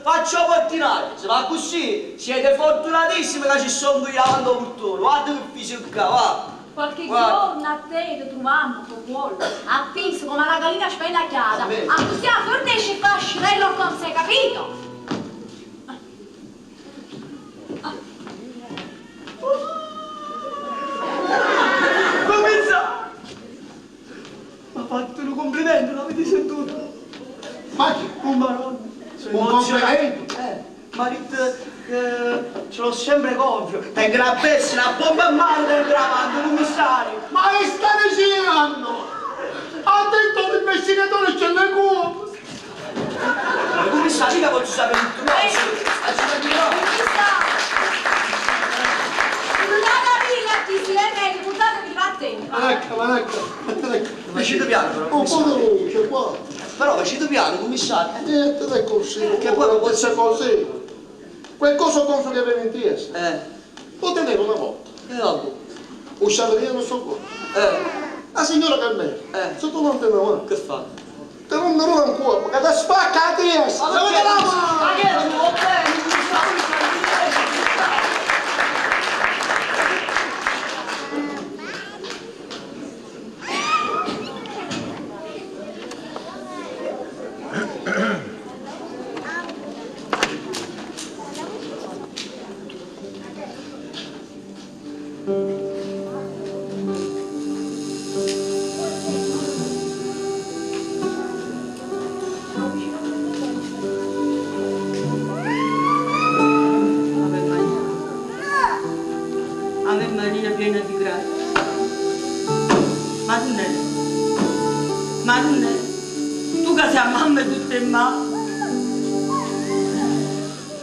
Faccio 'o portinaio! Si va accussì, siete fortunatissimi ca ce stongo io avanti 'o purtone. Guarda che fisico ccà, va! Qualche Guarda. giorno a te ti trovammo co cuollo, appiso come una gallina spennacchiata. A me? Accussì 'a fernesce e fa Sherlock Holmes, hai capito? Commissario! M'ha fatto un complimento, l'avete sentito? Ma chi? Un maronna. Sono Un emozionato. complimento? M'ha detto che ce l'ho sempre gonfio. Tengo una bestia, una bomba in mano, tengo davanti, commissario. Ma che sta dicendo? Ha detto l'investigatore c'è le cuore. Ma commissario, mica posso sapere tutto, no? Commissario! Buttate chi si è meglio, buttatevi vattene. Ecco, ecco, ecco. Facete piano però, Un po' commissario. di luce qua. Però facete piano, commissario. Niente da così. Che poi non posso così. Quel coso gonfio che avevi in testa. Lo tenevo una volta. E dopo? Usciva via non so come. La signora Carmela, sotto l'antenna, guarda. Che fa? Te non mi ruba un cuore, che ti spacca la testa! Ma Dove perché? te la mano? Ma che è? Va bene, commissario, Ave Maria. Ave Maria piena di grazia. Madonnella, Madonnella, tu che sei la mamma di tutte le mamme.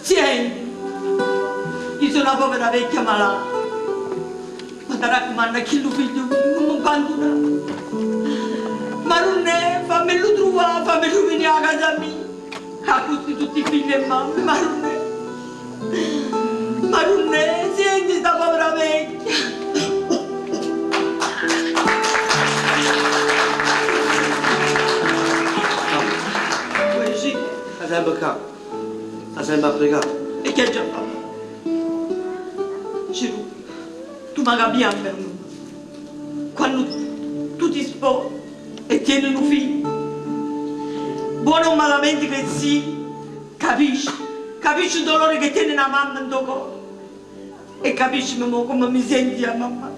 Senti, io sono una povera vecchia malata. Ma ti raccomando, chi lo figlio mio, non mi abbandonare. Madonnella, fammelo trovare, fammelo venire a casa mia. A tutti, tutti i figli e mamme, Madonnella. Madonnella, senti sta povera vecchia. Sì. Sta sempre qua. Sta sempre a pregare. E che ha già fatto? Gesù, tu mi capisci a me. Quando tu ti sposi e tieni un figlio, buono o malamente che sia, capisci? Capisci il dolore che tiene una mamma in tuo cuore? E capisci mo come mi senti a mamma?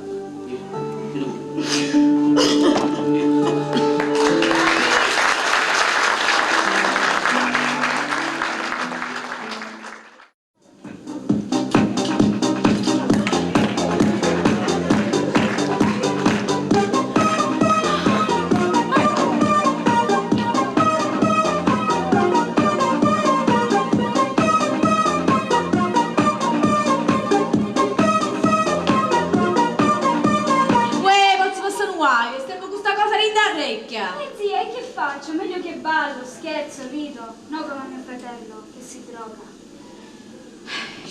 Uè, posso passare un guaio, stiamo con questa cosa lì da orecchia. Zia, e che faccio? Meglio che ballo, scherzo, rido, non come mio fratello che si droga.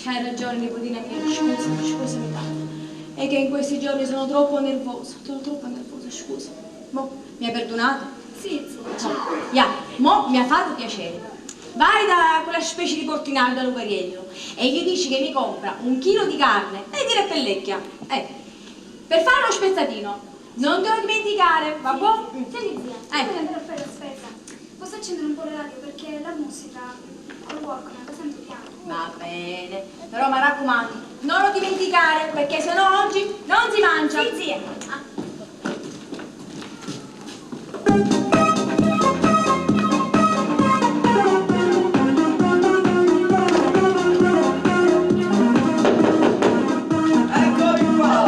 C'hai ragione, nipotina mia, scusa, scusami tanto. È che in questi giorni sono troppo nervosa, sono troppo nervosa, scusa. Mo, mi hai perdonato? Sì, zia. No. Ya, mo mi ha fatto piacere. Vai da quella specie di portinaio da Lucariello e gli dici che mi compra 1 chilo di carne e di pellecchia. Per fare lo spezzatino. Non te lo dimenticare, va Sì. buon? Senti zia, io voglio andare a fare la spesa. Posso accendere un po' la radio perché la musica col Walkman la sento piano. Va bene, però mi raccomando, non lo dimenticare perché sennò oggi non si mangia. Sì, zia. Ah. Eccomi qua!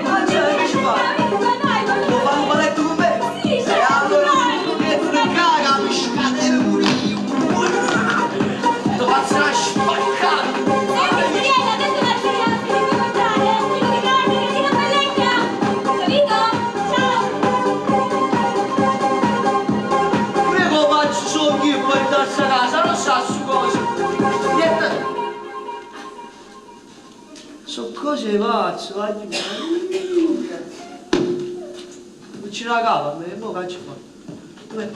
Ma c'è, che ci fa? Vuoi fare un balletto con me? Sì, E certo, allora dai. ti metto in caga, mi scateno pure io! Ti faccio una spaccata! Senti, Giulietta, adesso la giriamo, ti devo mangiare, eh? Un chilo di carne, un chilo di pellecchia! Capito? Ciao! Pure che lo faccio solo io poi andarsi a casa, non sa su cosa! Niente! Sono cose pazze, vai giù! Non c'è la cava, a me, mo che ci fa? Dove è?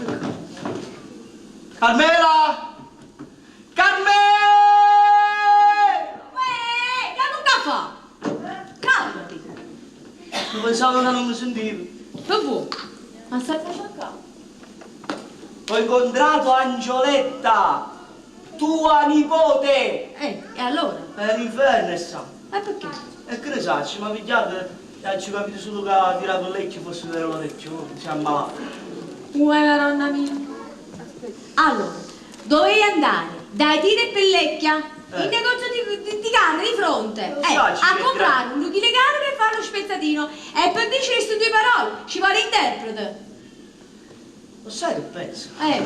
Carmela! Carmela! Pensavo che non mi sentivo. Che vuoi? Ma stai facendo qua? Ho incontrato Angioletta, tua nipote. E allora? È l'inferno, sa. E perché? E che ne sa, ci mi ha pigliato e ci ho capito solo che ha tirato l'orecchio, fosse vero l'orecchio, si è ammalato. Uè, madonna mia. Allora, dovevi andare dai Tiro e Pellecchia, Eh. il negozio di carne di fronte, Lo so, ci a metterà. comprare un chilo di carne per fare lo spezzatino e per dire queste due parole ci vuole l'interprete. Lo sai che penso? Eh.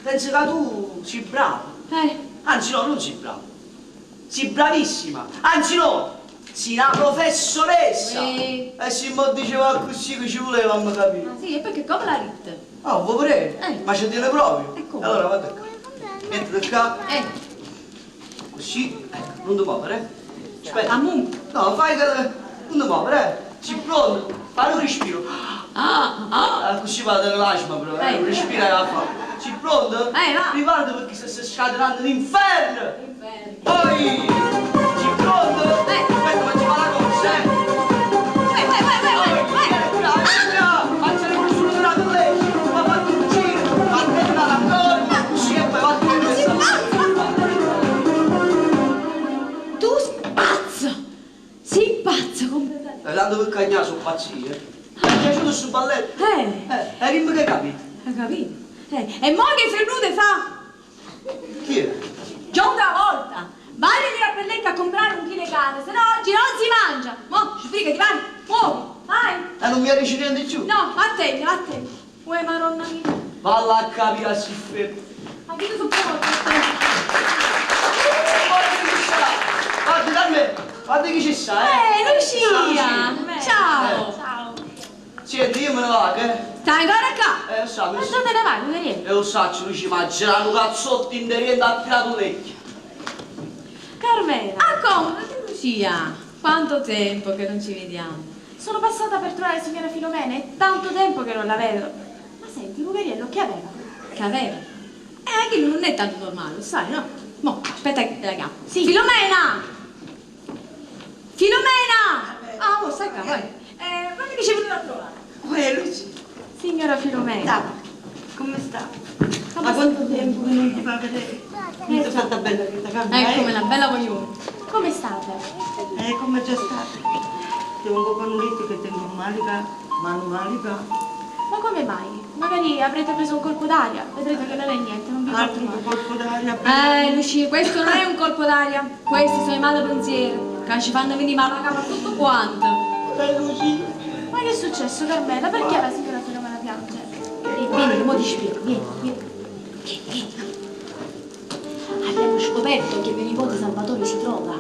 Penso che tu sei bravo. Eh. Anzi no, non sei bravo. Sei bravissima. Anzi no, sei una professoressa. Sì. E se mo diceva così che ci voleva, non mi capire. Ma sì, e perché come la ritta? Ah, vuoi pure? Eh. Ma ci tiene proprio? E come? Allora vado qua. Mettiti qua. Eh. Così, ecco, non ti muovere. Aspetta. A mu. No, fai che... Non ti muovere, eh. Sei pronto. Fai un respiro. Ah, ah. Così vado nell'asma però, eh. Eh. Respira e la fa. Sei pronto? Va. Preparato perché si sta scatenando l'inferno. L'inferno. Poi! Sei pronto? Eh. Aspetta, facciamo la corsa, eh. Vai, vai, vai, vai, vai, vai. Vieni qua, vieni qua. Faccia le corse sulla legge. Ma fatti un giro, fatti la corda, così e poi fatti Ma sei un pazzo! Tu sei pazzo! Sei pazzo completamente. Tanto per cagnare sono pazzi, eh. Mi è piaciuto sto balletto? Eh. E dimmi che hai capito. Hai capito? E mo che fernute fa? Chi è? Già una volta! Vai a dire a Pellecca a comprare un chilo di carne, se no oggi non si mangia! Mo, sbrigati, vai! Muovi, vai! E non mi riesci niente giù? No, vattene, vattene! Uè, maronna mia! Valla a capire, si ferma. Ma chi ti sopporta? Guarda chi ci sta! Guarda, Carmen, guarda chi ci sta, eh! Lucia! Ciao! Ciao. Senti, io me ne vado, eh! Stai ancora qua? Lo so, Ma dove te ne vai, Lucarello? lo so, Lucia, ma girano cazzotti in derrière a tirato l'orecchio. Carmela! Ah, come? Lucia! Quanto tempo che non ci vediamo! Sono passata per trovare la signora Filomena, è tanto tempo che non la vedo. Ma senti, Lucarello, che aveva? Che aveva? Anche lui non è tanto normale, lo sai, no? Mo, aspetta che te la chiamo. Sì. Filomena! Filomena! Ah, oh, stai qua, vai. Guarda che ci è venuta a trovare. Uè, Lucia. Signora Filomena. Ciao, come sta? Ma quanto tempo che non ti fa vedere? Mi sono fatta bella vita, Carmela. Ecco, una bella voglio. Come state? Come già state? Devo un po' un letto che tengo malica, mano malica. Ma come mai? Magari avrete preso un colpo d'aria, vedrete che non è niente, non vi Altro preoccupate. che colpo d'aria. Lucia, questo non è un colpo d'aria, questi sono i male pensieri che ci fanno venire male la capo a tutto quanto. Beh, Lucia. Ma che è successo, Carmela? Perché la signora Filomena piange? Vieni, vieni, mo ti spiego, vieni, vieni. Vieni, vieni. Abbiamo scoperto che mio nipote Salvatore si trova.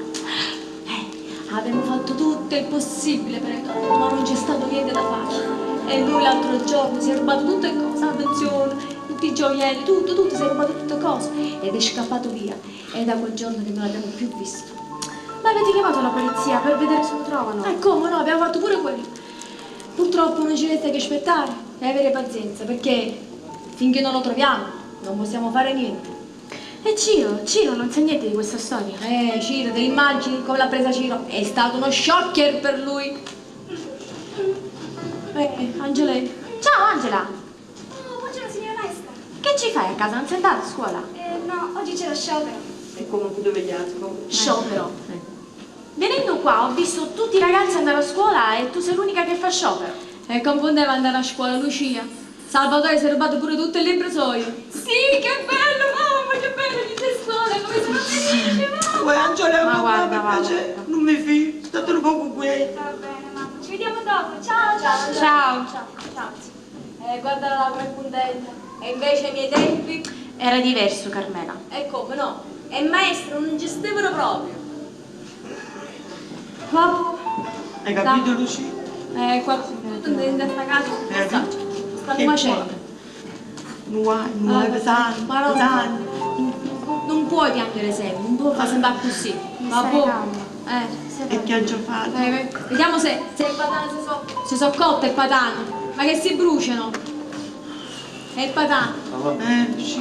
Abbiamo fatto tutto il possibile per aiutarlo, ma non c'è stato niente da fare. E lui l'altro giorno si è rubato tutte cose, la pensione, tutti i gioielli, tutto, tutto, si è rubato tutte cose ed è scappato via. È da quel giorno che non l'abbiamo più visto. Ma avete chiamato la polizia per vedere se lo trovano? Come no, abbiamo fatto pure quello. Purtroppo non ci resta che aspettare e avere pazienza, perché finché non lo troviamo non possiamo fare niente. E Ciro? Ciro non sa niente di questa storia. Ciro, te l'immagini come l'ha presa Ciro? È stato uno shocker per lui. Angelina. Ciao Angela! Oh, buongiorno signora maestra. Che ci fai a casa? Non sei andata a scuola? No, oggi c'è lo sciopero. E come dove gli altri? Sciopero. Venendo qua ho visto tutti i ragazzi andare a scuola e tu sei l'unica che fa sciopero. E confondeva andare a scuola Lucia. Salvatore si è rubato pure tutto il libro suo. Sì, che bello, mamma, che bello, gli sei scuola, come sono felice, mamma. Uè, Angela, Ma ma guarda, per guarda. piacere, non mi fido, state un poco qui. Va bene, mamma. Ci vediamo dopo. Ciao, ciao. Ciao. Ciao. Ciao. Guarda là come è contenta. E invece ai miei tempi... Era diverso, Carmela. E come no? E maestro non ci stevano proprio. Vabbè. Hai capito, Lucia? Qua tutto in questa casa. Eh, Stanno che facendo. Nuai, nuai, pesante, Ma no, pesante. Non puoi piangere sempre, non puoi fare sempre così. Mi Va stai buono. calma. E che ha già fatto? Vediamo se il patano si so cotte il patano, ma che si bruciano. È il patano. Lucia.